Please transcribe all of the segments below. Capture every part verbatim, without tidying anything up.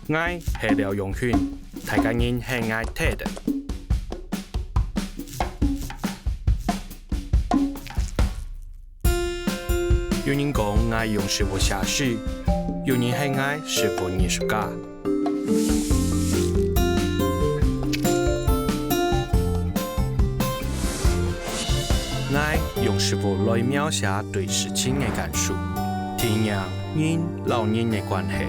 𠊎係廖永勳，大家人喊𠊎Ted。有人講𠊎用食物寫詩，有人喊𠊎食物藝術家。 𠊎用食物來描寫對事情个感受，體驗人摎人个關係。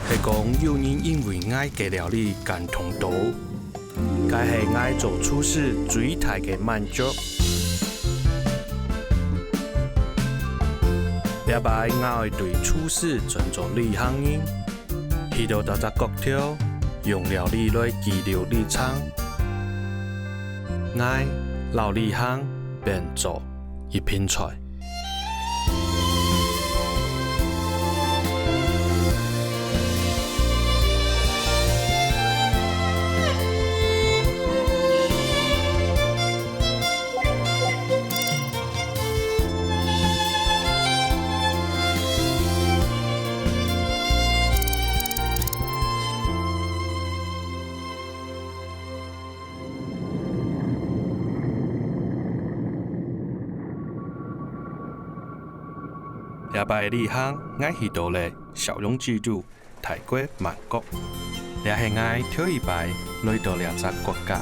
係講有人因為𠊎个料理感動到，該係𠊎做廚師最大个滿足。這擺𠊎愛對廚師轉做旅行人。 去到逐隻角頭，用料理來記錄旅程。𠊎摎旅行變做一盤菜。 這擺旅行，𠊎去到了小龍之都， 泰國曼谷。這係𠊎頭一擺來到這隻國家。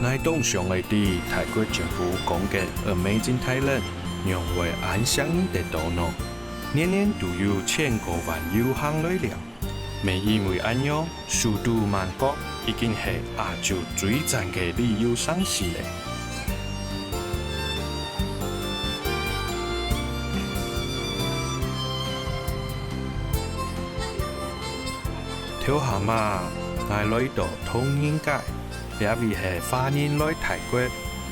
𠊎當想愛知泰國政府講个Amazing Thailand仰會恁吸引得到呢？年年都有千過萬遊客來尞。乜因為恁樣，首都曼谷已經係亞洲最讚个旅遊城市了。 頭下嘛，𠊎來到唐人街，這位係華人來泰國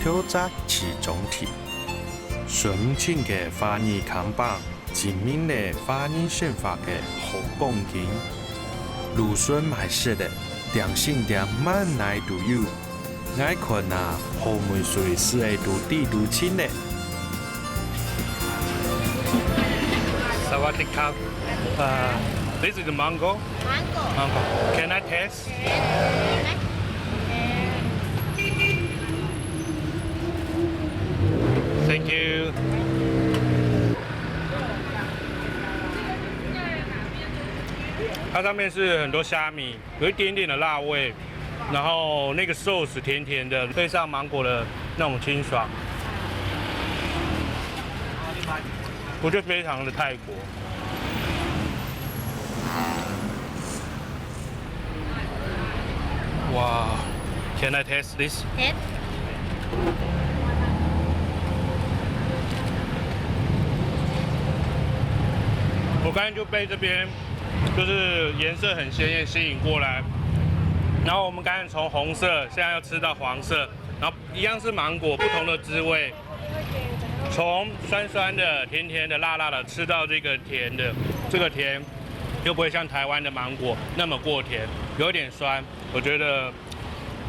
頭隻市中心。純淨个華語看板，證明了華人生活个好光景。路脣賣食个，點心店滿哪都有。 𠊎看啊，好味緒係會肚知肚盡呢。Sawadee krab. Uh, this is the mango. Mango. Mango. Can I taste? Thank you. 它上面是很多虾米，有一点点的辣味，然后那个 sauce 甜甜的，配上芒果的那种清爽，我觉得非常的泰国。哇，Can I taste this? 甜。我刚才就被这边就是颜色很鲜艳吸引过来，然后我们刚才从红色，现在又吃到黄色，然后一样是芒果，不同的滋味，从酸酸的、甜甜的、辣辣的，吃到这个甜的，这个甜又不会像台湾的芒果那么过甜，有一点酸，我觉得。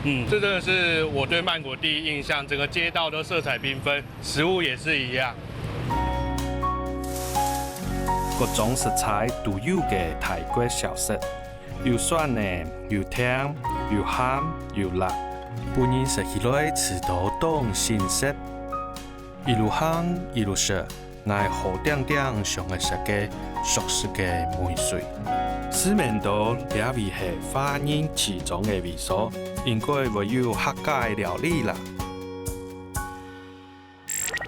嗯，这真的是我对曼谷第一印象，整个街道都色彩缤纷，食物也是一样。各種食材都有个泰國小食，有酸个，有甜，有鹹，有辣，分人食起來試著當新鮮。一路行，一路食， 𠊎好定定想愛食个熟悉个味緒。試毋著這位係華人市場个位所，應該會有客家个料理啦。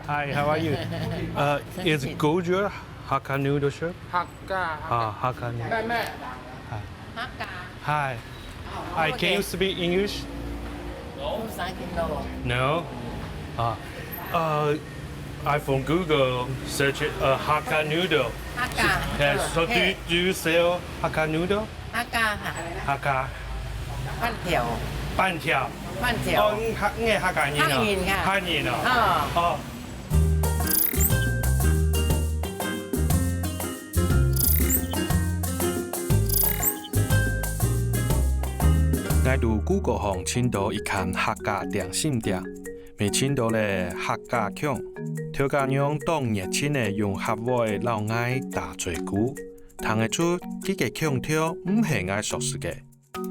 Hi, how are you? Uh, is Gojo Hakka noodle shop? Hakka. Ah, Hakka noodle. 妹妹。 Hi. Hakka. Hi. Hi, can you speak English? No. No? Ah. Uh, I from Google search it, uh, Hakka noodle. Hakka. Yes, so do you, do you sell Hakka noodle? Hakka. Hakka. 粄條。粄條。粄條。哦，你客，你係客家人哦。客人啊。客人哦。哦。哦。 𠊎在Google項尋到一間客家點心店，乜尋著了客家腔。頭家娘當熱情个用客話摎𠊎打嘴鼓，聽得出這个腔調毋係𠊎熟識个。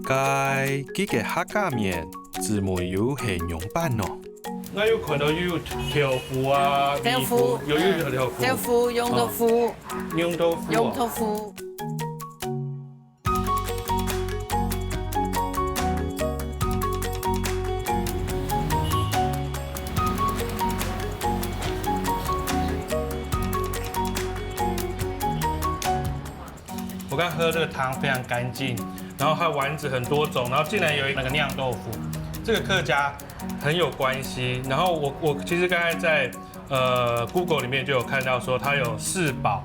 該這个客家麵滋味又係仰般呢？𠊎有看到有豆腐啊，豆腐，米粉，有，有豆腐。豆腐，用豆腐。哦。用豆腐哦。用豆腐。 我剛喝這個湯非常乾淨，然後它丸子很多種，然後竟然有那個釀豆腐，這個客家很有關係。然後我，我其實剛才在，呃，Google裡面就有看到說它有四寶，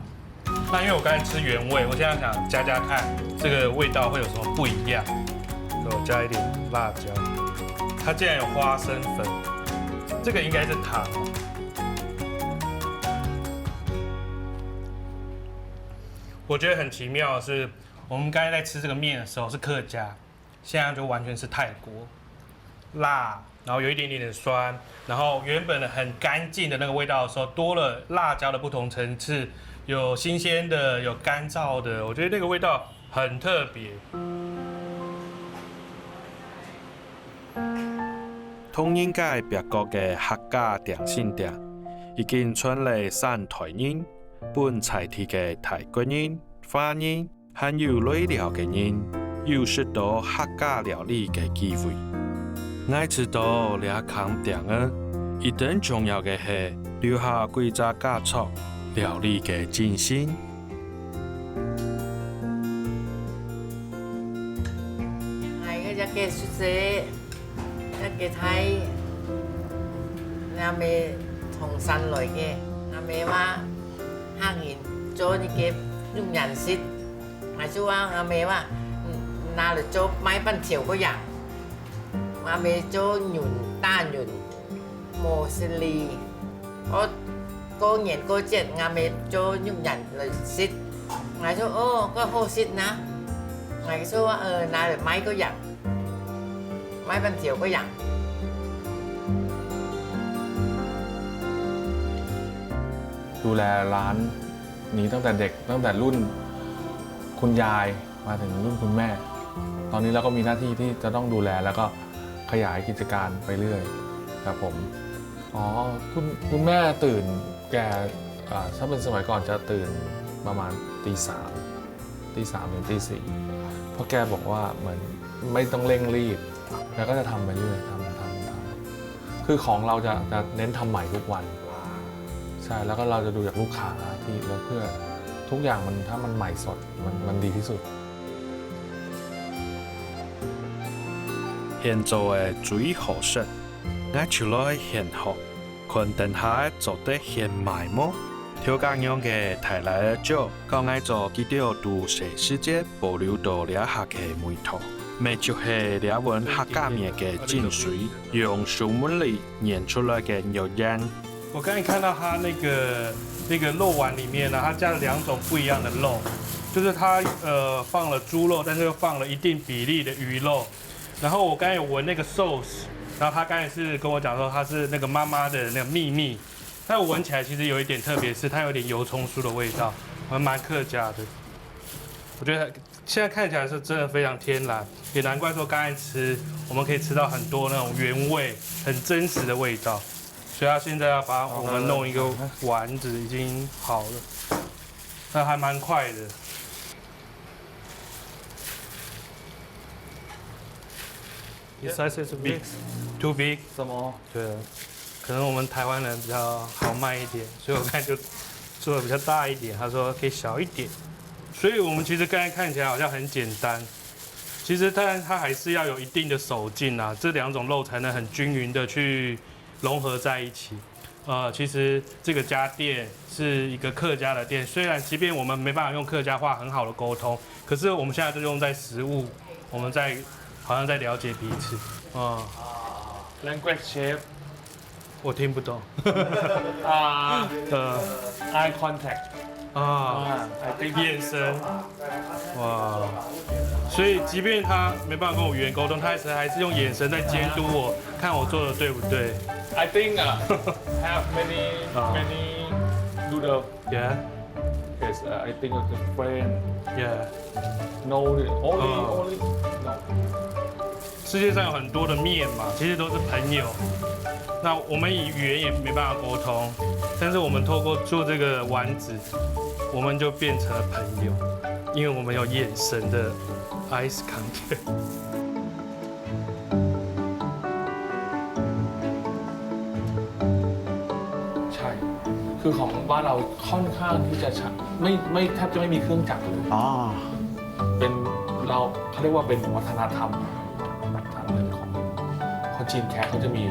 那因為我剛才吃原味，我現在想加加看這個味道會有什麼不一樣。給我加一點辣椒，它竟然有花生粉，這個應該是糖哦。我覺得很奇妙的是，我們剛才在吃這個麵的時候是客家，現在就完全是泰國，辣，然後有一點點的酸，然後原本的很乾淨的那個味道的時候，多了辣椒的不同層次，有新鮮的，有乾燥的，我覺得那個味道很特別。唐人街壁角个客家點心店，已經傳來山台人、本在地个泰國人、華人，還有來尞个人，有食到客家料理个機會。𠊎知道這間店仔，一等重要个係留下歸隻家族料理个精神。哎，這个叔叔，這个太，阿姆唐山來个，阿姆話客人做這个肉圓食，𠊎就話阿姆話，嗯，拿來做賣粄條个樣，阿姆做圓打圓。 無食哩。𠊎過年過節，𠊎姆做肉圓來食。𠊎說：「哦，蓋好食哪！」𠊎說：「呃，拿來賣个樣，賣粄條个樣。」ดูแลร้านนี้ตั้งแต่เด็ก ตั้งแต่รุ่นคุณยายมาถึงรุ่นคุณแม่ ตอนนี้เราก็มีหน้าที่ที่จะต้องดูแลแล้วก็ขยายกิจการไปเรื่อยครับผม อ๋อ คุณ คุณแม่ตื่น แก อ่า ถ้าเป็นสมัยก่อนจะตื่นประมาณตีสาม ตีสามถึงตีสี่ เพราะแกบอกว่าเหมือนไม่ต้องเร่งรีบ แกก็จะทำไปเรื่อย ทำ ทำ ทำ คือของเราจะ จะเน้นทำใหม่ทุกวัน ใช่ แล้วก็เราจะดูจากลูกค้าที่ แล้วเพื่อทุกอย่างมัน ถ้ามันใหม่สด มัน มันดีที่สุด 現做个最好食，𠊎就來現學，看等下做得現賣無？頭家娘个大倈仔就教𠊎做幾條在細時節保留到這下个味道，乜就係這碗客家麵个精髓，用手腕力捏出來个肉圓。 我剛才看到它那個，那個肉丸裡面呢，它加了兩種不一樣的肉，就是它，呃，放了豬肉，但是又放了一定比例的魚肉。然後我剛才有聞那個sauce，然後他剛才是跟我講說它是那個媽媽的那個祕密，但我聞起來其實有一點特別，是它有點油蔥酥的味道，還蠻客家的。我覺得現在看起來是真的非常天然，也難怪說剛才吃，我們可以吃到很多那種原味、很真實的味道。 所以他現在要把我們弄一個丸子，已經好了，那還蠻快的。The size is big, too big。什麼？對，可能我們台灣人比較豪邁一點，所以我剛才就做的比較大一點，他說可以小一點。所以我們其實剛才看起來好像很簡單，其實但它還是要有一定的手勁啊，這兩種肉才能很均勻的去 融合在一起。呃，其实这个家店是一个客家的店，虽然即便我们没办法用客家话很好的沟通，可是我们现在就用在食物，我们在好像在了解彼此。嗯，language shape，我听不懂。啊，呃，eye contact。啊，啊，I think 眼神，哇，所以即便他没办法跟我语言沟通，他还是还是用眼神在监督我，看我做的对不对。 I think uh, have many Ah. many noodle. Yeah, Yes, uh, I think of the friend. yeah. No, only Ah. only no. 世界上有很多的面嘛，其实都是朋友。那我们以语言也没办法沟通，但是我们透过做这个丸子，我们就变成了朋友，因为我们有眼神的 eye contact。 ใช่ คือของบ้านเราค่อนข้างที่จะใช้ไม่ไม่แทบจะไม่มีเครื่องจักรเลย อ๋อ เป็นเราเขาเรียกว่าเป็นวัฒนธรรมทางหนึ่งของคนจีนแคะเขาจะมี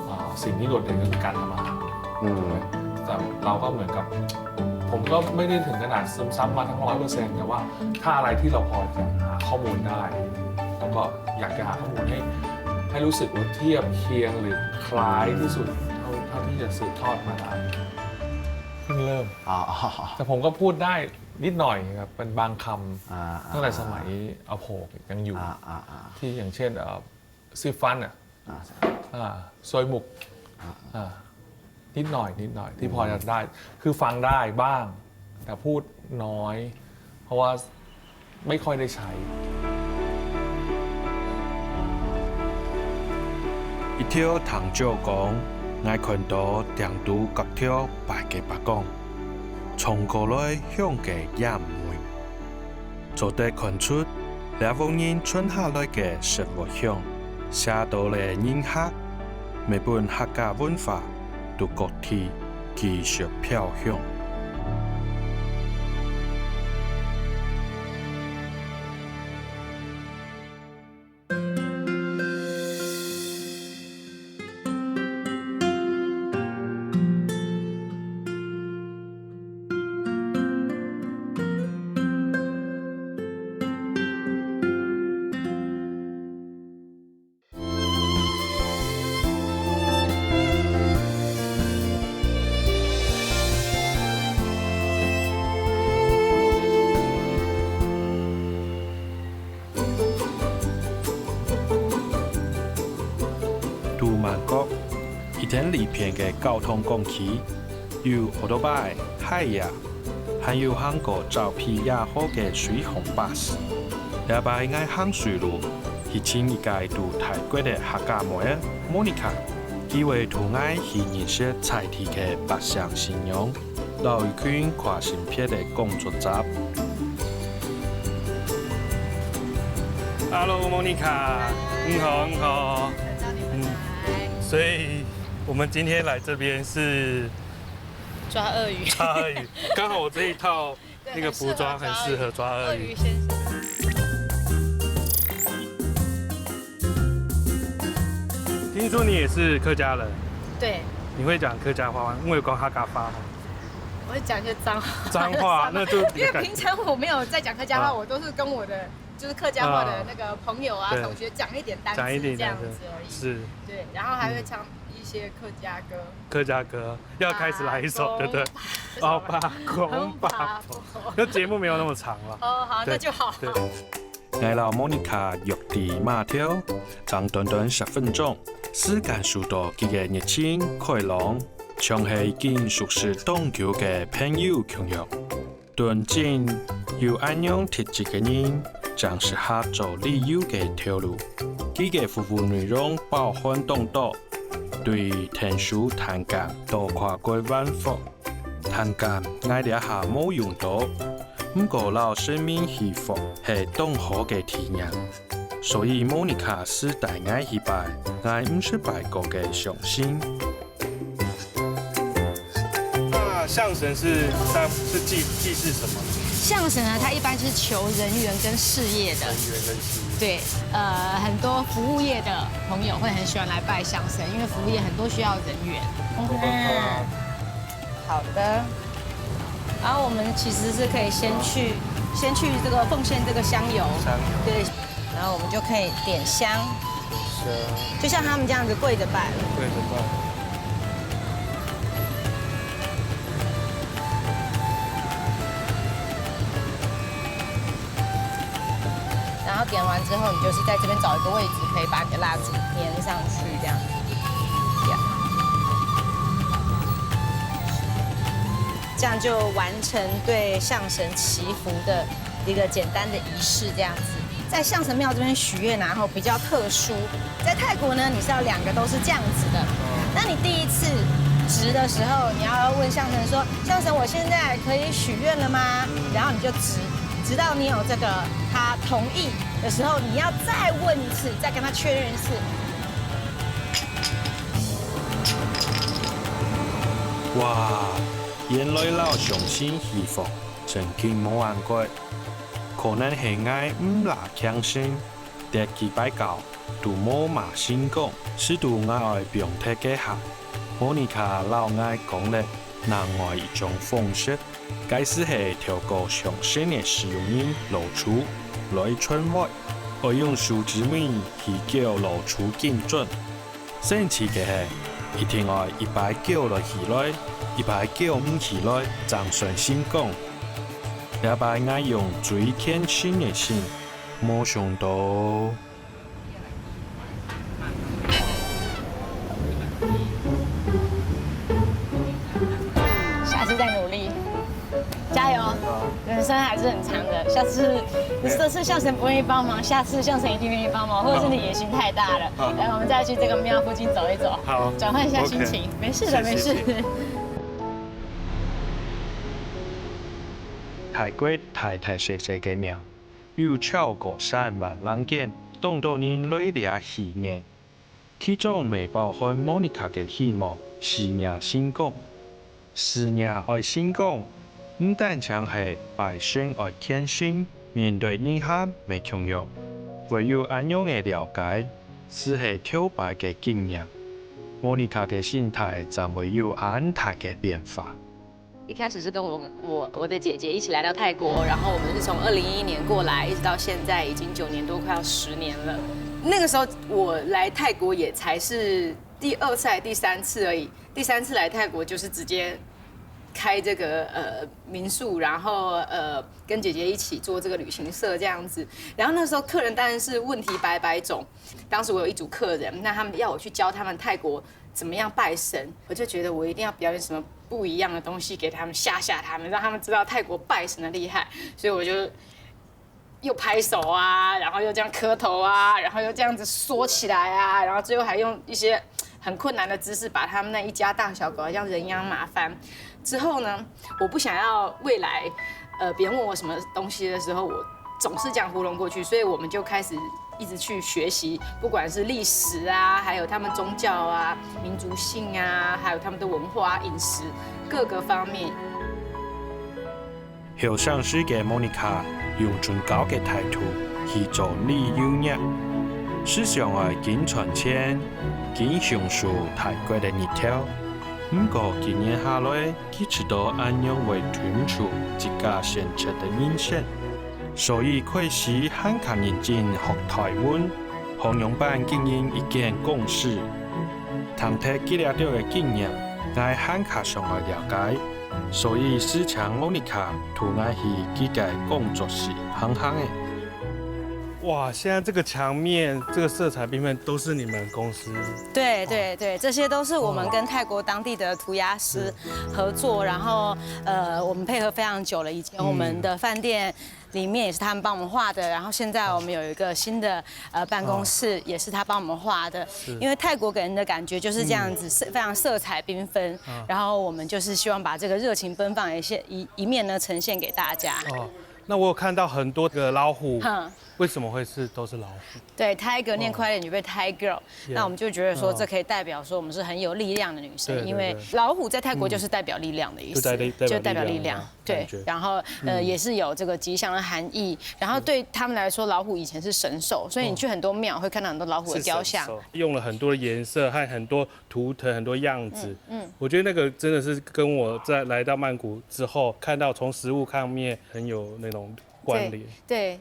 อ่าสิ่งที่โดดเด่นก็คือการทำอาหาร อืม แต่เราก็เหมือนกับ ผมก็ไม่ได้ถึงขนาดซึมซับมาทั้งร้อยเปอร์เซ็นต์แต่ว่าถ้าอะไรที่เราพอจะหาข้อมูลได้ แล้วก็อยากจะหาข้อมูลให้ให้รู้สึกว่าเทียบเคียงหรือคล้ายที่สุดเท่าเท่าที่จะสืบทอดมาได้เพิ่งเริ่ม อ๋ออ๋อ แต่ผมก็พูดได้นิดหน่อยครับเป็นบางคำ อ่า ตั้งแต่สมัยอาโผกยังอยู่ อ่าอ่าอ่า ที่อย่างเช่นเอ่อซีฟันอ่ะ อ่า อ่าซวยหมุกอ่านิดหน่อยนิดหน่อยที่พอจะได้ คือฟังได้บ้าง แต่พูดน้อย เพราะว่าไม่ค่อยได้ใช้ 一條藤蕉講，𠊎看到頂肚角條擺个伯公，衝過來香个煙味，做得看出這屋人傳下來个食物香，寫到了人客，乜分客家文化在各地繼續飄香。 在曼谷，一等利便个交通工具，有otobai、Haiyah，還有行過昭披野河个水上巴士。這擺𠊎行水路，去尋一個在泰國个客家妹Monica，機會同𠊎去認識在地个百姓信仰。 摎一群跨性別个工作者。Hello，Monica，你好，你好。看到你们来。所以我们今天来这边是抓鳄鱼。抓鳄鱼，刚好我这一套对那个服装很适合抓鳄鱼很适合抓鱼。先生。听说你也是客家人，对，你会讲客家话吗？因为有讲客家话吗？我会讲一些脏话。脏话，那就因为平常我没有在讲客家话，啊我都是跟我的就是客家话的那个朋友啊、对同学讲一点单讲一点词这样单词子而已。是对，然后还会唱一些客家歌。客家歌，要开始来一首，对不对？哦，哦，八公八婆，那节目没有那么长了。哦，好，对那就好。对， 𠊎摎Monica約在碼頭，正短短十分鐘，時間受到佢个熱情開朗，像係已經熟識當久个朋友共樣。當真有恁樣特質个人，正適合做旅遊个頭路。佢个服務內容包含當多，對𢯭手探監到跨過彎曲， 探監𠊎這下無用到，毋過摎神明祈福係當好个體驗。所以Monica試帶𠊎去拜𠊎毋識拜過个上神。那象神是它是祭祭祀什么？象神呢，它一般就是求人缘跟事业的。人缘跟事业。对，呃，很多服务业的朋友会很喜欢来拜象神，因为服务业很多需要人员。我们看好的。然后我们其实是可以先去，先去这个奉献这个香油，香油对，然后我们就可以点香，是就像他们这样子跪着拜。对对对。然后点完之后，你就是在这边找一个位置，可以把你的蜡烛粘上去，这样。这样，这样就完成对象神祈福的一个简单的仪式，这样子。在象神庙这边许愿啊，然后比较特殊，在泰国呢，你是要两个都是这样子的。那你第一次擲的时候，你要问象神说：“象神，我现在可以许愿了吗？”然后你就擲，直到你有这个他同意的时候，你要再问一次，再跟他确认一次。哇，原來摎上身祈福真經無恁个，可能係𠊎毋罅虔誠，得幾擺搞都無麼成功，使到𠊎愛放忒該下。Monica摎𠊎講了另外一種方式，該就係透過上身个使用人老鼠來傳話，愛用手指尾去叫老鼠緊轉。 神奇个係，一定愛一擺噭落起來，一擺噭毋起來，正算成功。這擺𠊎用最虔誠个心，無想到。下次再努力。 加油，人生还是很长的。下次，这次象神不愿意帮忙，下次象神一定愿意帮忙，或者是你野心太大了。来，我们再去这个庙附近走一走，好，转换一下心情。没事的，没事。泰國大大細細个廟，有超過三萬零間，當多人來這祈願。 其中乜包含Monica个希望，事業成功。事業愛成功，毋單淨係拜神愛虔誠，面對人客乜共樣，會有恁樣个了解，就係頭擺个經驗。Monica个心態正會有恁大个變化。 一开始是跟我我我的姐姐一起来到泰国，然后我们是从二零一一年过来，一直到现在已经九年多，快要十年了。那个时候我来泰国也才是第二次还是第三次而已，第三次来泰国就是直接开这个呃民宿，然后呃跟姐姐一起做这个旅行社这样子。然后那时候客人当然是问题百百种，当时我有一组客人，那他们要我去教他们泰国怎么样拜神，我就觉得我一定要表演什么不一样的东西给他们，吓吓他们，让他们知道泰国拜神的厉害。所以我就又拍手啊，然后又这样磕头啊，然后又这样子缩起来啊，然后最后还用一些很困难的姿势把他们那一家大小搞得像人仰马翻。之后呢，我不想要未来，呃，别人问我什么东西的时候，我总是这样糊弄过去，所以我们就开始一直去学习，不管是历史啊，还有他们宗教啊、民族性啊，还有他们的文化、饮食各个方面。 後生時个Monica用盡高个態度去做旅遊業，思想愛緊賺錢，緊享受泰國个日頭。毋過幾年下來，佢知道恁樣會斷除自家現實个人生，所以開始還較認真學泰文，學仰般經營一間公司。聽忒佢這兜个經驗，𠊎還較想愛了解。 所以就請Monica同𠊎去佢个工作室行行仔。哇，现在这个墙面、这个色彩缤纷都是你们公司。对对对，这些都是我们跟泰国当地的涂鸦师合作，然后呃，我们配合非常久了。以前我们的饭店里面也是他们帮我们画的，然后现在我们有一个新的呃办公室，也是他帮我们画的。因为泰国给人的感觉就是这样子，色非常色彩缤纷，然后我们就是希望把这个热情奔放的一些一一面呢呈现给大家。哦，那我有看到很多个老虎，哼。为什么会是都是老虎？对，Tiger念快一点就变 Tiger，、那我们就觉得说，这可以代表说我们是很有力量的女生，对对因为对老虎在泰国就是代表力量的意思，就代表就代表力量力量啊，对感觉，然后呃、也是有这个吉祥的含义，然后对他们来说，老虎以前是神兽，所以你去很多庙会看到很多老虎的雕像。是神兽，用了很多的颜色和很多图腾、很多样子。嗯，我觉得那个真的是跟我在来到曼谷之后看到从食物上面很有那种关联。对，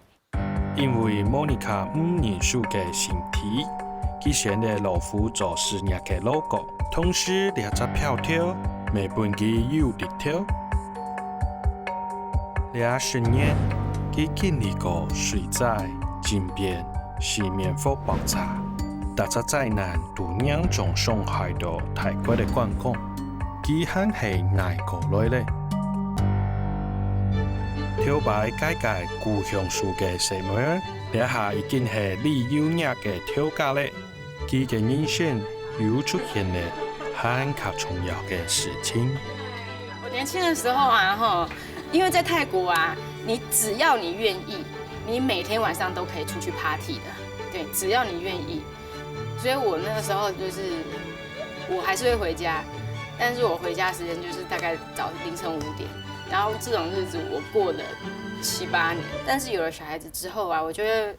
因為Monica毋認輸个身體，佢選了老虎做事業个logo，同時這隻標頭乜分佢有力頭。這十年，佢經歷過水災、政變、四面佛爆炸，逐隻災難都嚴重傷害到泰國个觀光，佢還係哪過來咧？頭擺介介故鄉事个細妹仔，這下已經係旅遊業个頭家咧。 佢个人生又出現了還較重要个事情。我年輕的時候啊，吼，因為在泰國啊，你只要你願意，你每天晚上都可以出去 party 的。對，只要你願意。所以我那個時候就是，我還是會回家，但是我回家時間就是大概早凌晨五點。然後這種日子我過了七八年，但是有了小孩子之後啊，我覺得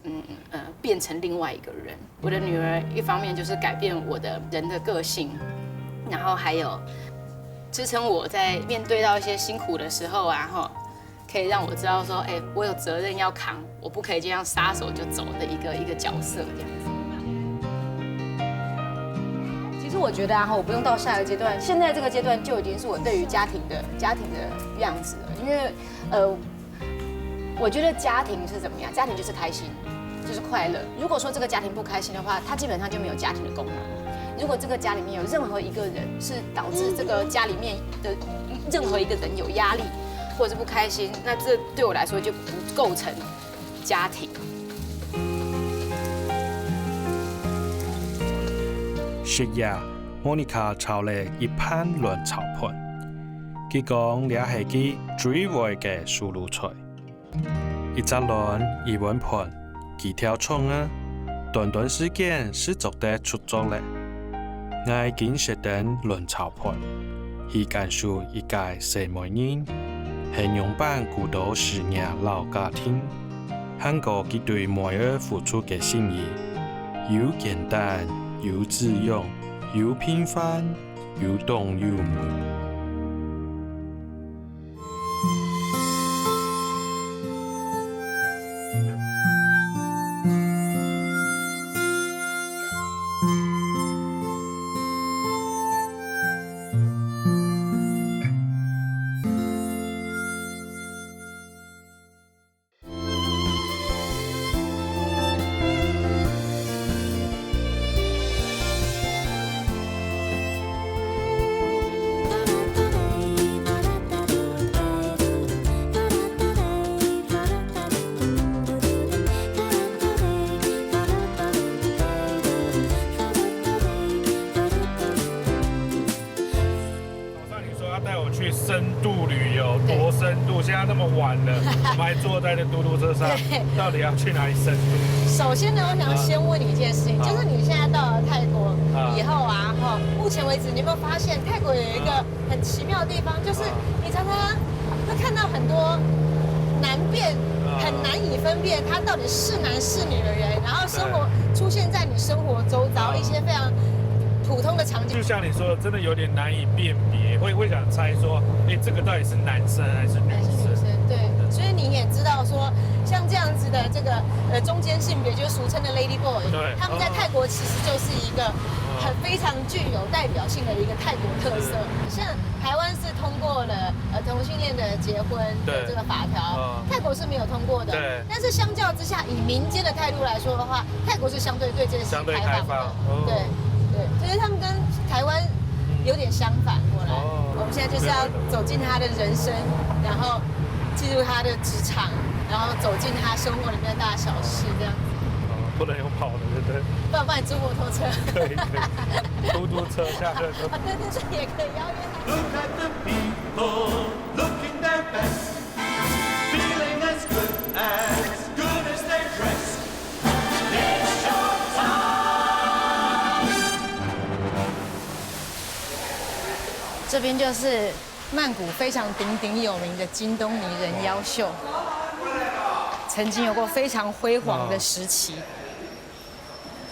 嗯呃變成另外一個人。我的女兒一方面就是改變我的人的個性，然後還有支撐我在面對到一些辛苦的時候啊，吼，可以讓我知道說，哎，我有責任要扛，我不可以這樣撒手就走的一個一個角色這樣子。其實我覺得啊，我不用到下一個階段，現在這個階段就已經是我對於家庭的家庭的樣子了，因為呃，我覺得家庭是怎麼樣？家庭就是開心，就是快樂。如果說這個家庭不開心的話，它基本上就沒有家庭的功能。如果這個家裡面有任何一個人是導致這個家裡面的任何一個人有壓力或者是不開心，那這對我來說就不構成家庭。食夜，Monica炒了一盤卵炒飯，佢講這係佢最愛个手路菜。 一隻卵，一碗飯，幾條蔥啊，短短時間就做得出桌了。𠊎緊食等卵炒飯，去感受一個細妹人，係仰般顧到事業摎家庭，還過佢對妹仔付出个心意，有簡單，有滋養，有平凡，有動有靜。 早上你說要帶我去深度旅遊，對。多深度？現在那麼晚了，我們還坐在這嘟嘟車上，對。到底要去哪裡深度？首先呢，我想要先問你一件事情，啊。就是你現在到了泰國以後啊，哈，目前為止你有沒有發現泰國有一個很奇妙的地方，就是你常常會看到很多難辨、啊。很難以分辨他到底是男是女的人，然後生活對。出現在你生活周遭啊。一些非常普通的場景。就像你說的，真的有點難以辨別，會會想猜說，哎，這個到底是男生還是女生？男生女生，對，所以你也知道說，像這樣子的這個呃中間性別，就是俗稱的 lady boy，對。他們在泰國其實就是一個很非常具有代表性的一個泰國特色。像台灣是通過了呃同性戀的結婚的這個法條，對。嗯。泰國是沒有通過的。對。但是相較之下，以民間的態度來說的話，泰國是相對對這件事情相對開放的。開放，哦。對對，所以他們跟台灣有點相反過來。哦。我們現在就是要走進他的人生，然後進入他的職場，然後走進他生活裡面的大小事這樣子。哦，不能用跑的，對不對？不然幫你租摩托車。可以可以，嘟嘟車下車就。對對對，也可以邀約他。 Look at the people looking their best, feeling as good as good as their dress. It's showtime. 這邊就是曼谷非常鼎鼎有名的金東尼人妖秀，曾經有過非常輝煌的時期。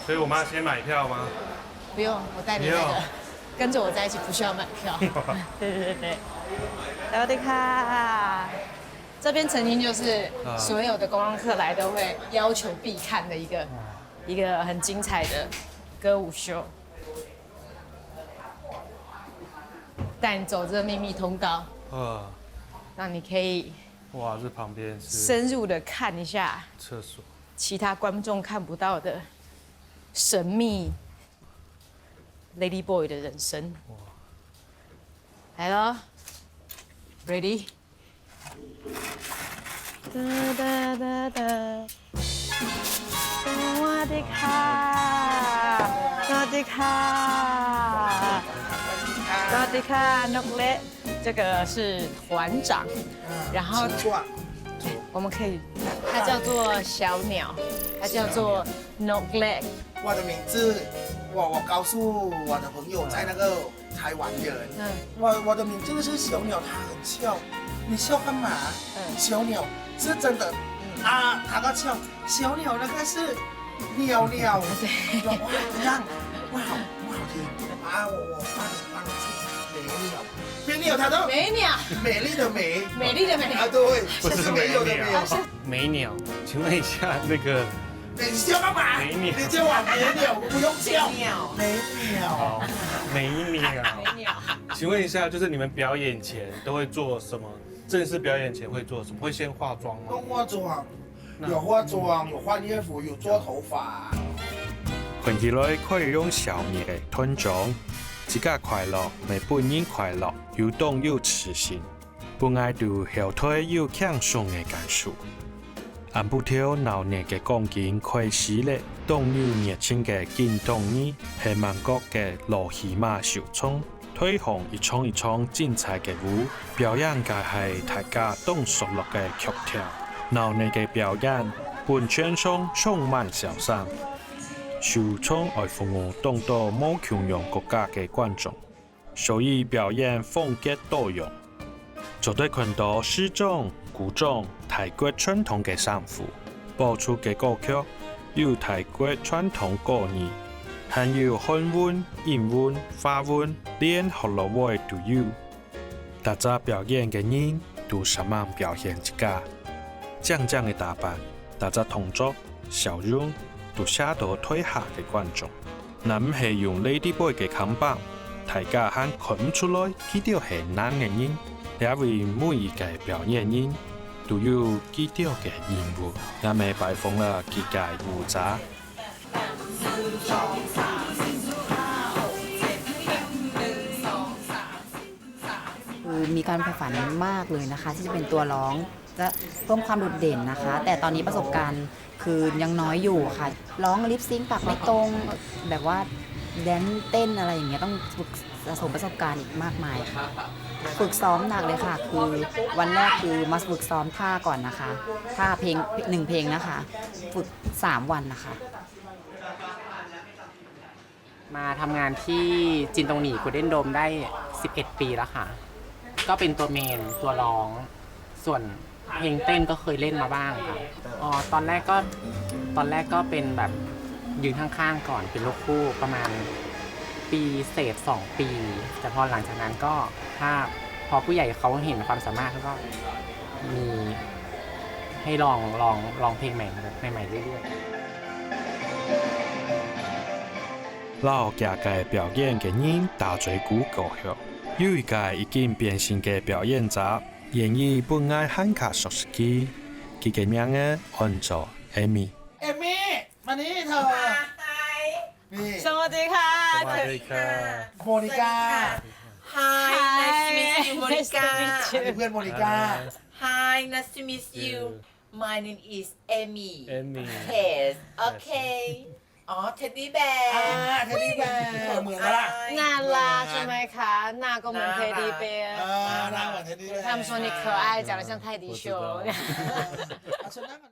所以我們要先買票嗎？不用，我帶你那個，不用。跟著我在一起，不需要買票。對對對對，สวัสดีค่ะ。這邊曾經就是所有的觀光客來都會要求必看的一個一個很精彩的歌舞秀。 帶你走這個秘密通道，啊，讓你可以哇，這旁邊是深入的看一下。廁所。其他观众看不到的神秘 Lady Boy 的人生。来了，ready？哒哒哒哒，สวัสดีค่ะ，สวัสดีค่ะ，สวัสดีค่ะ，นกเล็ก，这个是团长，然后形状，我们可以，它叫做小鸟，它叫做นกเล็ก。我的名字，我我告诉我的朋友在那个台湾的人，嗯，我我的名字是小鸟，他很笑，你笑干嘛？嗯小鸟是真的啊，他在笑，小鸟那个是鸟鸟，哇，这样，哇，好不好听啊？我我换换美鸟，美鸟，他都美鸟，美丽的美，美丽的美。啊，对，不是就是没有的没有美。鸟。美鸟，请问一下那个你叫干嘛？美鸟你叫我美鸟，不用叫。美鸟美鸟。哦，美鸟，美鸟。请问一下，就是你们表演前都会做什么？正式表演前会做什么？会先化妆吗？有化妆，有化妆，有换衣服，有做头发。看起來可以用笑面个團長，自家快樂，乜分人快樂，又當有自信，分𠊎都後台有輕鬆个感受。暗晡頭鬧熱个光景開始咧，當有熱情个金童兒係曼谷个羅希瑪秀聰。 推行一場一場精彩个舞，表演个係大家當熟絡个曲調。鬧熱个表演，分全場充滿笑聲。秀聰愛服務當多無共樣國家个觀眾，所以表演風格多樣。 做得看到時裝、古裝、泰國傳統个衫褲，播出个歌曲有泰國傳統歌兒，還有韓文、英文、法文，連Halloween都有。逐隻表演个人都煞猛表現自家，靚靚个打扮，逐隻動作、笑容都嚇到台下个觀眾。 若毋係用Lady Boy个看板，大家還看毋出來佢兜係哪个人。這位每一个表演人都有佢兜个任務，𠊎乜拜訪了幾个舞者。 คือมีการใฝ่ฝันมากเลยนะคะที่จะเป็นตัวร้องจะเพิ่มความโดดเด่นนะคะ แต่ตอนนี้ประสบการณ์คือยังน้อยอยู่ค่ะ ร้องลิปซิงค์ปากไม่ตรงแบบว่าแดนเต้นอะไรอย่างเงี้ยต้องฝึกสะสมประสบการณ์อีกมากมายค่ะ ฝึกซ้อมหนักเลยค่ะ คือวันแรกคือมาฝึกซ้อมท่าก่อนนะคะท่าเพลงหนึ่งเพลงนะคะ ฝึกสามวันนะคะ มาทำงานที่จินตงหนี Golden Dome ได้ สิบเอ็ด ปีแล้วค่ะ ก็เป็นตัวเมนตัวร้อง ส่วนเพลงเต้นก็เคยเล่นมาบ้างค่ะ อ๋อ ตอนแรกก็ตอนแรกก็เป็นแบบยืนข้างๆก่อนเป็นลูกคู่ประมาณปีเศษสองปี แต่พอหลังจากนั้นก็ถ้าพอผู้ใหญ่เขาเห็นความสามารถเขาก็มีให้ลองลองลองเพลงใหม่ใหม่ๆเรื่อยๆ 摎佢个表演个人打嘴鼓過後，有一个已經變身个表演者，願意分𠊎還較熟悉佢。佢个名仔安做Amy。 Amy，มานี่เถอะนี่ สวัสดีค่ะ สวัสดีค่ะ โมนิก้า Hi, nice to meet you, Monica. อันนี้เพื่อนโมนิก้า Hi, nice to meet you. My name is Amy. Amy. Yes, okay. อ๋อ teddy bear. อ่า teddy bear เหมือนปะล่ะ น่ารักใช่ไหมคะ หน้าก็เหมือน teddy bear เออหน้าเหมือน teddy bear 他们说你可爱，长得像泰迪熊。เอาเชิญนั่งก่อน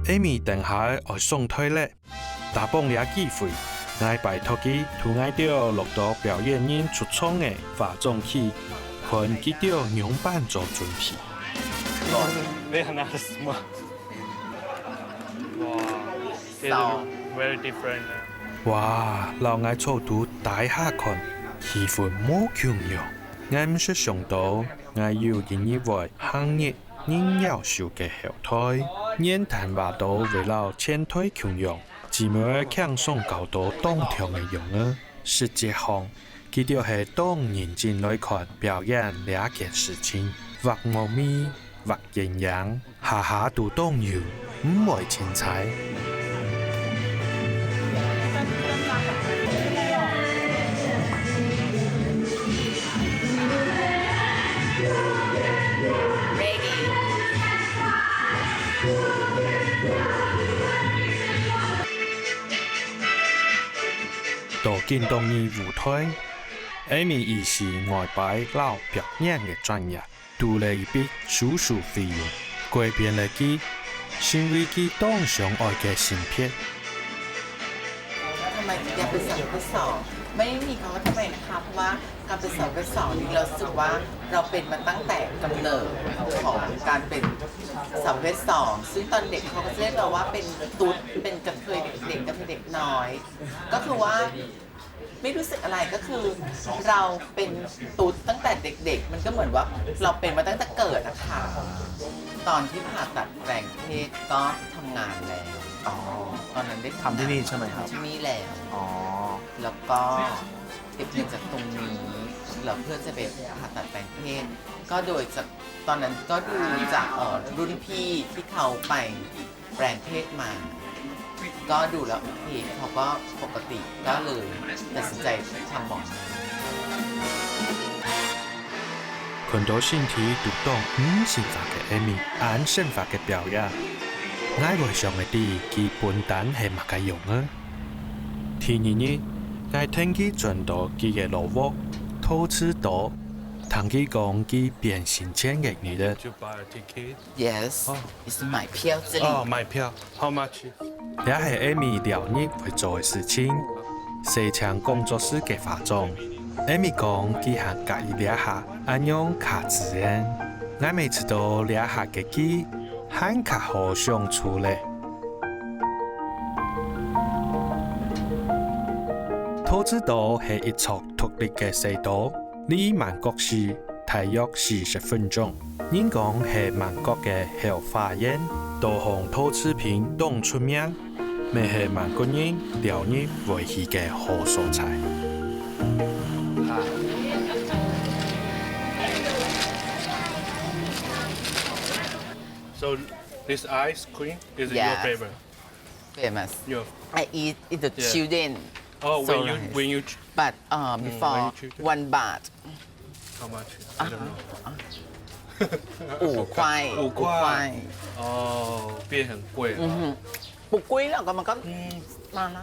Amy等下愛上台咧，打幫這機會，𠊎拜託佢同𠊎兜落到表演人出場个化妝區，看佢兜仰般做準備。 They are not smart. Wow, they look very different. 哇，摎𠊎坐佇底下看，氣氛無共樣。𠊎毋識想到，𠊎又一日會行入恁夭壽个後台，連談話都會摎前台共樣，姊妹輕鬆搞到當暢个樣仔。實際上，佢兜係當認真來看表演這件事情，畫貓咪、畫眼影，下下都當有，毋會凊彩。到今當日舞台，Amy以是外擺摎表演个專業， 度了一筆手術費用，改變了佢，成為佢當想愛个性別。 ทำไมถึงอยากเป็นสาวประเภทสองไม่มีคำว่าทำไมนะคะเพราะว่าการเป็นสาวประเภทสองนี่เรารู้สึกว่าเราเป็นมาตั้งแต่กำเนิดของการเป็นสาวประเภทสองซึ่งตอนเด็กเขาก็จะเรียกเราว่าเป็นตุ๊ดเป็นกระเทยเด็กๆกระเทยเด็กน้อย ก็คือว่า ไม่รู้สึกอะไรก็คือเราเป็นตุ๊ดตั้งแต่เด็กๆ มันก็เหมือนว่าเราเป็นมาตั้งแต่เกิดอะค่ะตอนที่ผ่าตัดแปลงเพศก็ทำงานแล้ว อ๋อ ตอนนั้นได้ ทำที่นี่ใช่ไหมครับ ที่นี่แล้ว อ๋อ แล้วก็เก็บเงินจากตรงนี้แล้วเพื่อจะไปผ่าตัดแปลงเพศ ก็โดยจากตอนนั้นก็ดูจากเอ่อรุ่นพี่ที่เขาไปแปลงเพศมา ก็ดูแล้วโอเคเขาก็ปกติก็เลยตัดสินใจทำหมอนี้ 看到身體都當毋生化个Amy恁生活个表演，𠊎會想愛知佢本旦係麼个樣仔。第二日，𠊎跈佢轉到佢个老屋，陶瓷島，聽佢講佢變性前个日仔。 Did you buy a ticket? Yes, Oh. it's my 票这里。 Oh, 买票. How much? Liá he Amy liaonyip voi cho e siching, se chang kongzok si ke fazong. Amy kong ki han ka i liá ha, anyong ka zien. Ngai mei chito liá ha ke ki, han ka ho siong chu le. Thô Chư Tô he i chok thuk lik ke se tô, li Màn Kok si, thai yok si se phun chong. Nin kong he Màn Kok ke heo fa yen, tô hong thô chư pin dong chun miang. Mei he Màn Kok nin liaonyip voi hi ke ho so chai. So this ice cream is Yes. your favorite? Famous. Your I eat it the Yeah. children. Oh, So when you nice. when you ch- But uh, Mm, before when you children. One baht. How much? I don't know. 五块，五块。哦，变很贵了。嗯哼，不贵了，干嘛干嗯，嘛呢？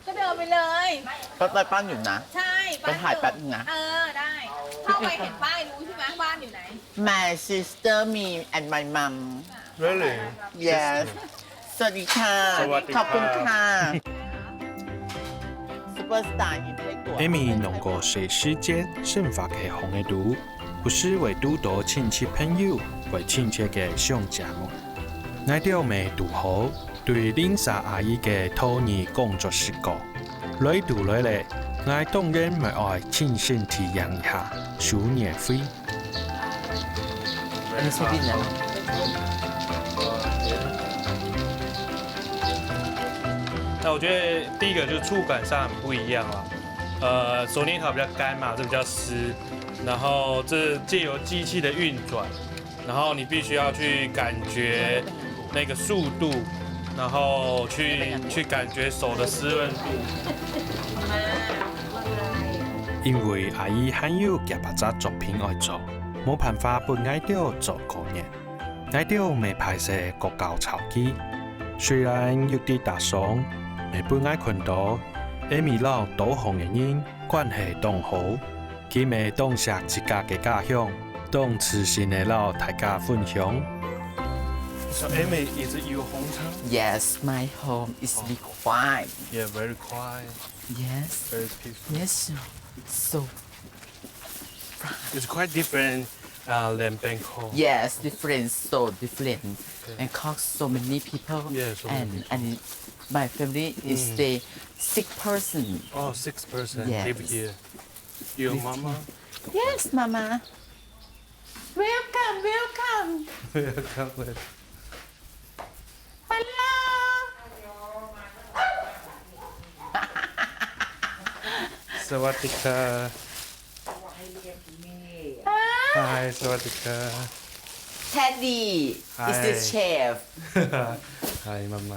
ก็เดินไปเลย แป๊บแป๊บแป๊บหนึ่งนะ ใช่ ไปถ่ายแป๊บนึงนะ เออ ได้ เข้าไปเห็นป้ายรู้ใช่ไหมบ้านอยู่ไหน My sister, me and my mom. Really? Yes. สวัสดีค่ะ สวัสดี ขอบคุณค่ะ Superstar ยินดีตัว Amy nong ko se si jen sen fa ke hong e du, 不時會堵到親戚朋友，會親切个上節目。𠊎兜乜堵好，對Lin Sa阿姨个托尼工作室講，來堵來咧，𠊎當然乜愛親身體驗一下，收月費。你確定的嗎？那我觉得第一个就是触感上很不一样了。呃，手拈草比较干嘛，这比较湿，然后这借由机器的运转，然后你必须要去感觉那个速度，然后去去感觉手的湿润度。因為阿姨還有幾百隻作品愛做，無辦法分𠊎兜做過年。𠊎兜乜歹勢過搞吵佢。雖然有滴打爽，乜分𠊎看到Amy摎多項个人關係當好。佢乜當惜自家个家鄉，當自信个摎大家分享。 So Amy, is it your hometown? Yes, my home is very quiet. Yeah, very quiet, Yes, very peaceful. yes, so It's quite different uh, than Bangkok. Yes, different, so different. And cost so many people. Yeah, so many and and my family is Mm. the six person. Oh, six person Yes. Live here. Your Live mama? Yes, mama. Welcome, welcome. Welcome. Hello. สวัสดีค่ะ嗨，สวัสดีค่ะ。 Teddy is the chef。 嗨，妈妈。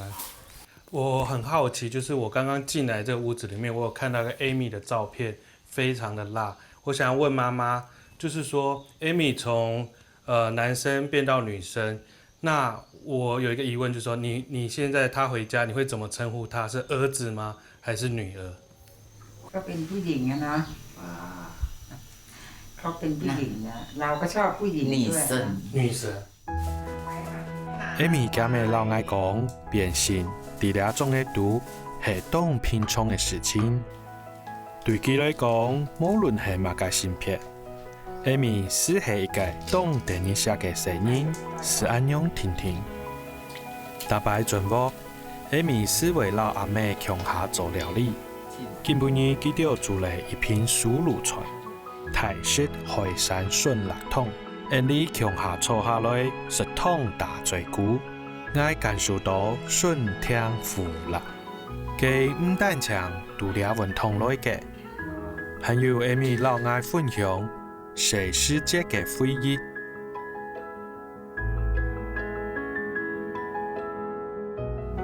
我很好奇，就是我刚刚进来这个屋子里面，我有看到个 Amy 的照片，非常的辣。我想要问妈妈，就是说 Amy 从呃男生变到女生，那我有一个疑问，就是说你你现在他回家，你会怎么称呼他？是儿子吗？还是女儿？ ก็เป็นผู้หญิงอะนะเขาเป็นผู้หญิงอะเราก็ชอบผู้หญิงด้วยนะ 女生。 女生。Amy 今日老外讲，变性，在这种个都系当平常个事情。对佢来讲，无论系么个性别，Amy 是系一个当得人惜个生人，是恁样定定。逐擺轉屋，Amy 是會摎阿姆共下做料理。今晡日佢兜煮了一盤手路菜，泰式海產筍辣湯，𠊎俚共下坐下來食湯打嘴鼓，𠊎感受到順天福啦。佢毋單淨肚裡搵湯來个，還有Amy摎𠊎分享細時節个回憶。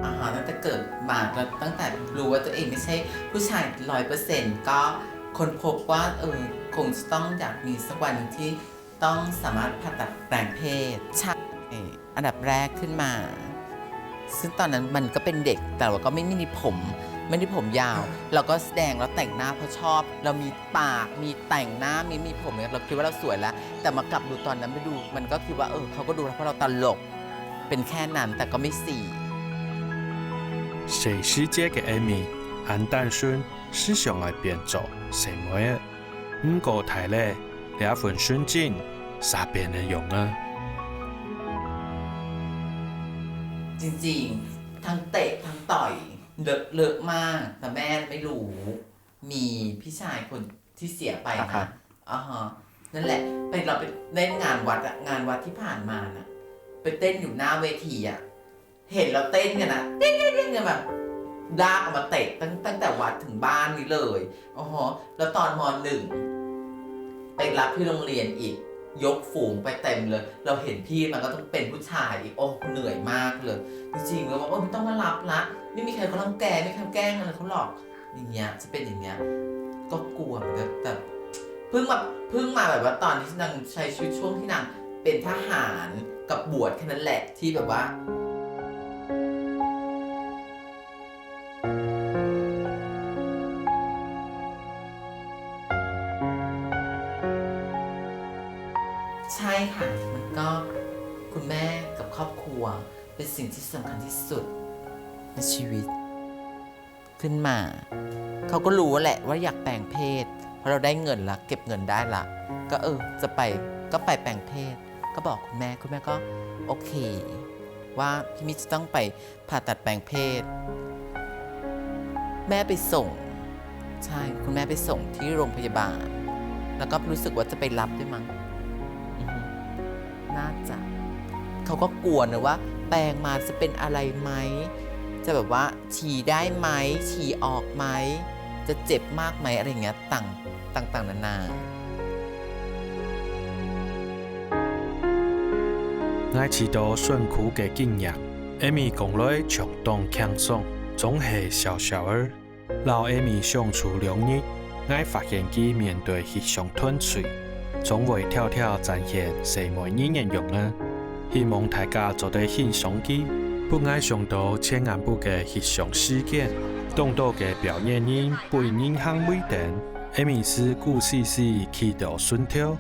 อาหารตั้งแต่เกิดมาก็ตั้งแต่รู้ว่าตัวเองไม่ใช่ผู้ชายร้อยเปอร์เซ็นต์ก็ค้นพบว่าเออคงจะต้องอยากมีสักวันหนึ่งที่ต้องสามารถผ่าตัดแปลงเพศใช่อันดับแรกขึ้นมา ซึ่งตอนนั้นมันก็เป็นเด็กแต่ว่าก็ไม่ไม่มีผมไม่ได้ผมยาว เราก็แสดงเราแต่งหน้าเพราะชอบ เรามีปากมีแต่งหน้ามีมีผมเนี่ยเราคิดว่าเราสวยแล้ว แต่มากลับดูตอนนั้นไปดูมันก็คิดว่าเออเขาก็ดูเพราะเราตลก เป็นแค่นั้นแต่ก็ไม่สี่ 細時節个Amy，恁單純，思想愛變做細妹仔。毋過大了，這份純真，煞變了樣啊。 จริงๆ ทั้งเตะทั้งต่อยเลอะเลอะมากแต่แม่ไม่รู้ มีพี่ชายคนที่เสียไปนะอ่าฮะนั่นแหละไปเราไปเล่นงานวัดอะงานวัดที่ผ่านมาน่ะไปเต้นอยู่หน้าเวทีอะเห็นเราเต้นกันนะเต้นเต้นเต้นกันแบบลากออกมาเตะตั้งตั้งแต่วัดถึงบ้านนี้เลยอ๋อฮะแล้วตอนม.หนึ่ง ไปรับที่โรงเรียนอีก ยกฝูงไปเต็มเลย เราเห็นพี่มันก็ต้องเป็นผู้ชายอีก โอ้เหนื่อยมากเลย จริงๆแล้วว่าโอ้ไม่ต้องมารับละ ไม่มีใครเขารังแกไม่มีใครแกล้งอะไรเขาหรอก อย่างเงี้ยจะเป็นอย่างเงี้ยก็กลัวเหมือนกันแต่เพิ่งมาเพิ่งมาแบบว่าตอนที่นางใช้ชีวิตช่วงที่นางเป็นทหารกับบวชแค่นั้นแหละที่แบบว่า ใช่ค่ะ มันก็คุณแม่กับครอบครัวเป็นสิ่งที่สำคัญที่สุดในชีวิต ขึ้นมา เขาก็รู้แหละว่าอยากแปลงเพศ เพราะเราได้เงินละเก็บเงินได้ละ ก็เออจะไปก็ไปแปลงเพศ ก็บอกคุณแม่คุณแม่ก็โอเค ว่าพี่มิจะต้องไปผ่าตัดแปลงเพศ แม่ไปส่ง ใช่คุณแม่ไปส่งที่โรงพยาบาล แล้วก็รู้สึกว่าจะไปรับด้วยมั้งน่าจะ เขาก็กลัวนะว่าแปลงมาจะเป็นอะไรไหม จะแบบว่าฉี่ได้ไหม ฉี่ออกไหม จะเจ็บมากไหมอะไรอย่างเงี้ยต่างต่างๆนานา 𠊎試著辛苦个經驗，Amy講來相當輕鬆，總係笑笑仔。摎Amy相處兩日，𠊎發現佢面對翕相團隊，總會挑挑展現細妹人个樣仔。希望大家做得欣賞佢，分𠊎想到前暗晡个翕相事件，當多个表演人分人行尾等，Amy斯顧死死企到脣頭。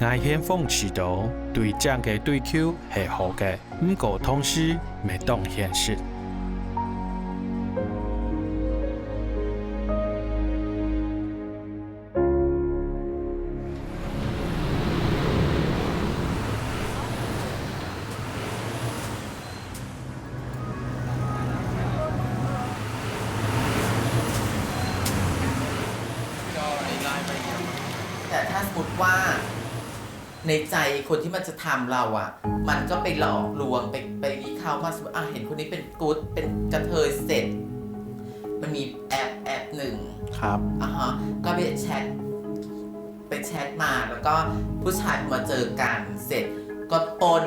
𠊎現況試著對正个追求係好个，毋過同時乜當現實。 แต่ถ้าสมมติว่าในใจคนที่มันจะทำเราอ่ะ มันก็ไปหลอกลวงไปไปนี่เขามาสมมติอ่ะเห็นคนนี้เป็นตุ๊ดเป็นกระเทยเสร็จ มันมีแอปแอปหนึ่ง ครับ อ่ะฮะก็ไปแชท ไปแชทมา แล้วก็ผู้ชายพอมาเจอกันเสร็จก็ปล้น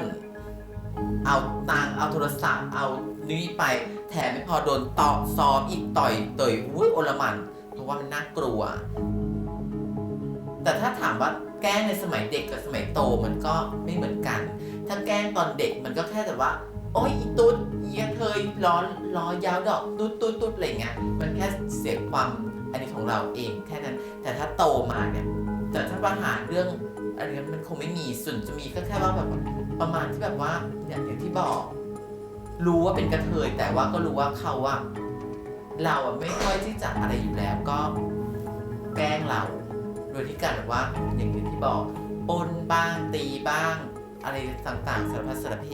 เอาตังค์ เอาโทรศัพท์ เอานี่ไป แถมไม่พอโดนตอกซ้อมอีก ต่อยเตย อุ้ย โอลหม่าน เพราะว่ามันน่ากลัว แต่ถ้าถามว่าแกล้งในสมัยเด็กกับสมัยโตมันก็ไม่เหมือนกัน ถ้าแกล้งตอนเด็กมันก็แค่แบบว่า โอ๊ย อีตุ๊ด อีกระเทย ล้อ ล้อยาวดอก ตุ๊ดตุ๊ดตุ๊ด อะไรอย่างเงี้ย มันแค่เสียความอันนี้ของเราเองแค่นั้น แต่ถ้าโตมาเนี่ย แต่ถ้าปัญหาเรื่องอันนี้มันคงไม่มี ส่วนจะมีก็แค่ว่าแบบประมาณที่แบบว่า อย่าง อย่างที่บอก รู้ว่าเป็นกระเทย แต่ว่าก็รู้ว่าเขาอะ เราอะไม่ค่อยที่จะอะไรอยู่แล้ว ก็แกล้งเรา โดยที่การแบบว่า อย่างที่บอก ปล้นบ้าง ตีบ้าง อะไรต่างๆ สารพัดสารเพ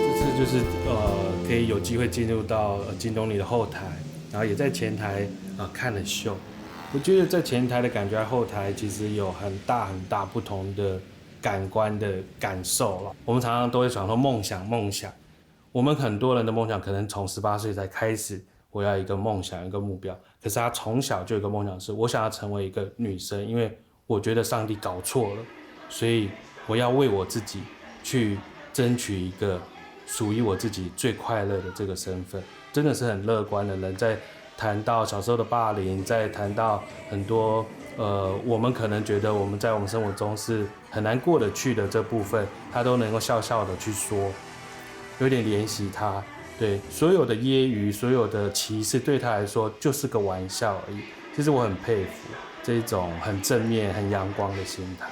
这次就是呃，可以有机会进入到呃金东尼的后台，然后也在前台呃看了秀。我觉得在前台的感觉和后台其实有很大很大不同的感官的感受了。我们常常都会想说梦想，梦想。我们很多人的梦想可能从十八岁才开始，我要一个梦想，一个目标。可是他从小就有一个梦想，是我想要成为一个女生，因为我觉得上帝搞错了，所以我要为我自己去争取一个属于我自己最快乐的这个身份。真的是很乐观的人，在谈到小时候的霸凌，在谈到很多呃，我们可能觉得我们在我们生活中是很难过得去的这部分，他都能够笑笑的去说，有点怜惜他。对，所有的揶揄，所有的歧视，对他来说就是个玩笑而已。其实我很佩服这一种很正面、很阳光的心态。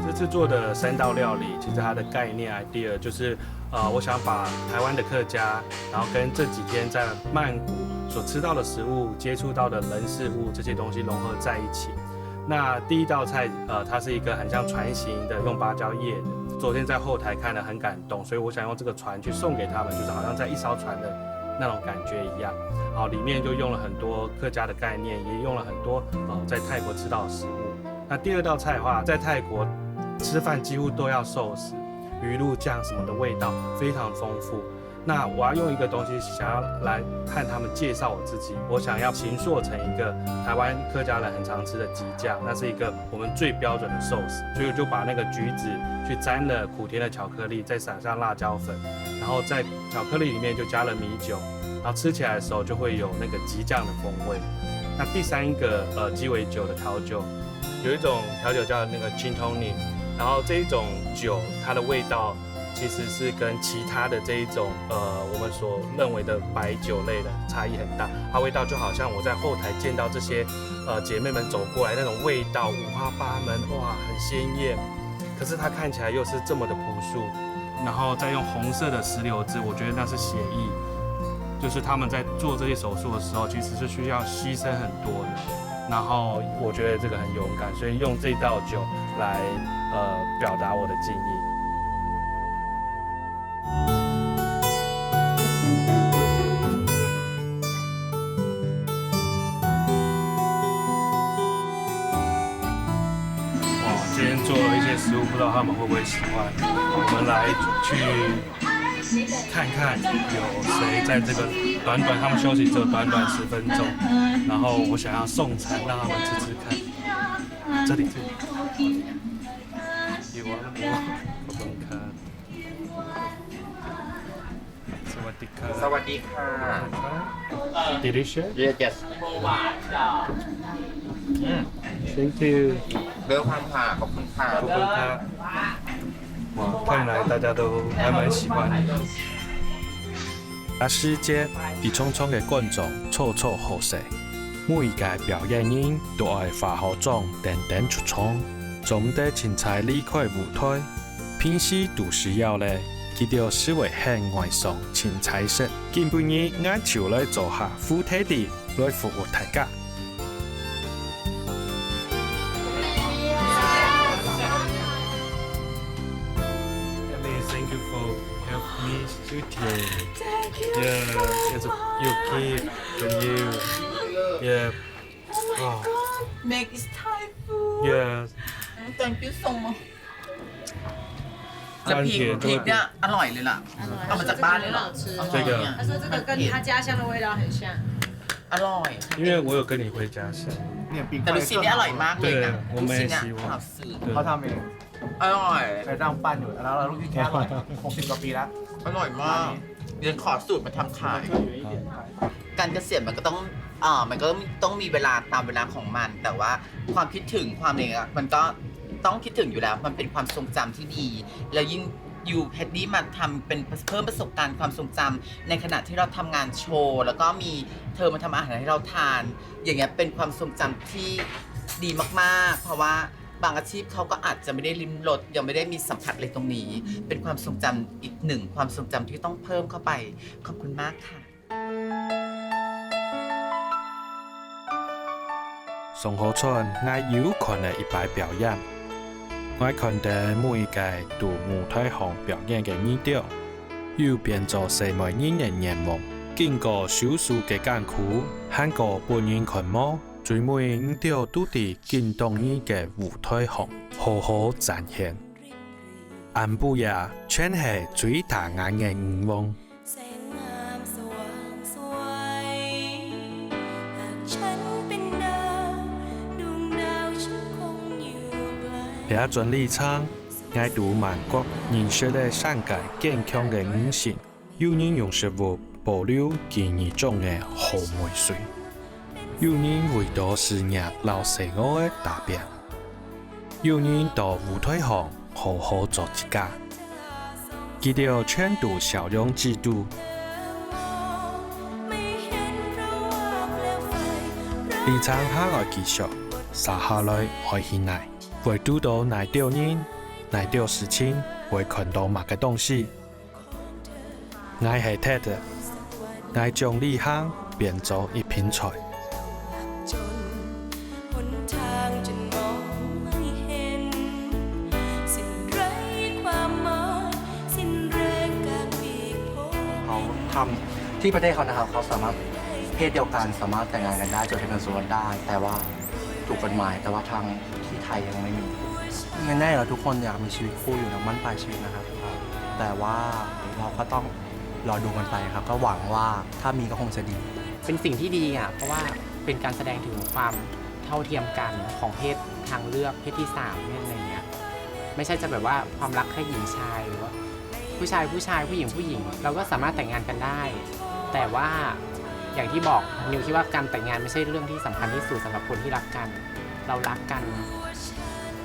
这次做的三道料理，其实它的概念 idea 就是，呃，我想把台湾的客家，然后跟这几天在曼谷所吃到的食物、接触到的人事物这些东西融合在一起。那第一道菜，呃，它是一个很像船型的，用芭蕉叶的。昨天在后台看了很感动，所以我想用这个船去送给他们，就是好像在一艘船的那种感觉一样。好，里面就用了很多客家的概念，也用了很多呃在泰国吃到的食物。那第二道菜的话，在泰国吃饭几乎都要寿司，鱼露酱什么的味道非常丰富。那我要用一个东西想要来和他们介绍我自己，我想要形塑成一个台湾客家人很常吃的鸡酱，那是一个我们最标准的寿司，所以我就把那个橘子去沾了苦甜的巧克力，再撒上辣椒粉，然后在巧克力里面就加了米酒，然后吃起来的时候就会有那个鸡酱的风味。那第三个呃鸡尾酒的调酒，有一种调酒叫那个 Gin Tonic，然后这一种酒它的味道其实是跟其他的这一种呃我们所认为的白酒类的差异很大，它味道就好像我在后台见到这些呃姐妹们走过来那种味道五花八门，哇，很鲜艳，可是它看起来又是这么的朴素，然后再用红色的石榴汁，我觉得那是血意，就是他们在做这些手术的时候，其实是需要牺牲很多的。然后我觉得这个很勇敢，所以用这道酒来呃表达我的敬意。哇，今天做了一些食物，不知道他们会不会喜欢。我们来去看看有谁在这个短短，他们休息只有短短十分钟，然后我想要送餐让他们吃吃看。这里，这里。有啊，有啊，我们看。สวัสดีค่ะ สวัสดีค่ะ delicious Yes, yes 嗯，thank you，เลิฟความค่ะขอบคุณค่ะ ขอบคุณครับ哇，看来大家都还蛮喜欢的。啊時節，比重重个觀眾綽綽好勢，每一个表演人都愛化好妝等等出場，做毋得凊彩離開舞台。平時肚屎枵咧，佢兜斯會喊𠊎上清採食。今晡日𠊎就來做下副弟弟來服務大家。Emily, thank you for help me today. Thank you Yeah, so it's a, much. Your gift for you. Yeah. Oh my God, Meg is Thai food. Yeah. Thank you so much. น้ำพริก พริกเนี่ยอร่อยเลยล่ะ เอามาจากบ้านเลยเหรอ อร่อย 这个 อร่อยอะ 他说这个跟他家乡的味道很像。อร่อย 因为我有跟你回家乡。แต่ลูกชิ้นเนี่ยอร่อยมากเลยนะ 对，我们也喜欢。ลูกชิ้นเนี่ย好吃 对。เขาทำเอง อร่อย ใช้จ้างปั้นอยู่ แล้วลูกชิ้นแค่อร่อย หกสิบกว่าปีแล้ว อร่อยมาก เรียนขอสูตรมาทำขาย การเกษียณมันก็ต้องเอ่อมันก็ต้องมีเวลาตามเวลาของมัน แต่ว่าความคิดถึงความอะไรเงี้ยมันก็ต้องคิดถึงอยู่แล้ว มันเป็นความทรงจำที่ดี แล้วยิ่งอยู่แพดดี้มาทำเป็นเพิ่มประสบการณ์ความทรงจำในขณะที่เราทำงานโชว์ แล้วก็มีเธอมาทำอาหารให้เราทาน อย่างเงี้ยเป็นความทรงจำที่ดีมากๆ เพราะว่าบางอาชีพเขาก็อาจจะไม่ได้ลิ้มรสยังไม่ได้มีสัมผัสอะไรตรงนี้ เป็นความทรงจำอีกหนึ่งความทรงจำที่ต้องเพิ่มเข้าไป ขอบคุณมากค่ะ 上好彩，𠊎有看了一擺表演。𠊎看得每一個在舞台項表演个人兜，有變做細妹人个願望，經過手術个艱苦，還過分人看無，最尾人兜都在今當日个舞台項好好展現。暗晡夜，全係最大眼个願望。 這轉旅程，𠊎堵滿國認識了三個堅強个女性，有人用食物保留記憶中个好味緒，有人為著事業摎細我个打拚， 有人到舞台項好好做自家，佢兜全都笑容之都。旅程還愛繼續，續下來愛去哪？會堵到哪兜人，哪兜事情，會看到麼个東西？ 𠊎係Ted，𠊎將旅行變做一盤菜。เขาทำที่ประเทศเขานะครับ เขาสามารถเพศเดียวกันสามารถแต่งงานกันได้จดทะเบียนสมรสได้ แต่ว่าถูกกฎหมาย แต่ว่าทางที่ไทยยังไม่มี ง่ายๆเราทุกคนอยากมีชีวิตคู่อยู่นะ บั้นปลายชีวิตนะครับ แต่ว่าเราก็ต้องรอดูกันไปครับ ก็หวังว่าถ้ามีก็คงจะดี เป็นสิ่งที่ดีอ่ะ เพราะว่าเป็นการแสดงถึงความเท่าเทียมกันของเพศทางเลือกเพศที่สามเพศอะไรเงี้ย ไม่ใช่จะแบบว่าความรักแค่หญิงชายหรือว่าผู้ชายผู้ชายผู้หญิงผู้หญิง เราก็สามารถแต่งงานกันได้ แต่ว่าอย่างที่บอก นิวคิดว่าการแต่งงานไม่ใช่เรื่องที่สำคัญที่สุดสำหรับคนที่รักกัน เรารักกัน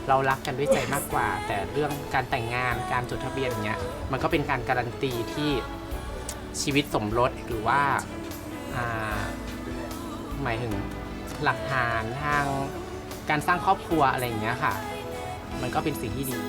เรารักกันด้วยใจมากกว่า แต่เรื่องการแต่งงาน การจดทะเบียนอย่างเงี้ย มันก็เป็นการการันตีที่ชีวิตสมรสหรือว่า อ่า หมายถึงหลักฐานทางการสร้างครอบครัวอะไรอย่างเงี้ยค่ะ มันก็เป็นสิ่งที่ดี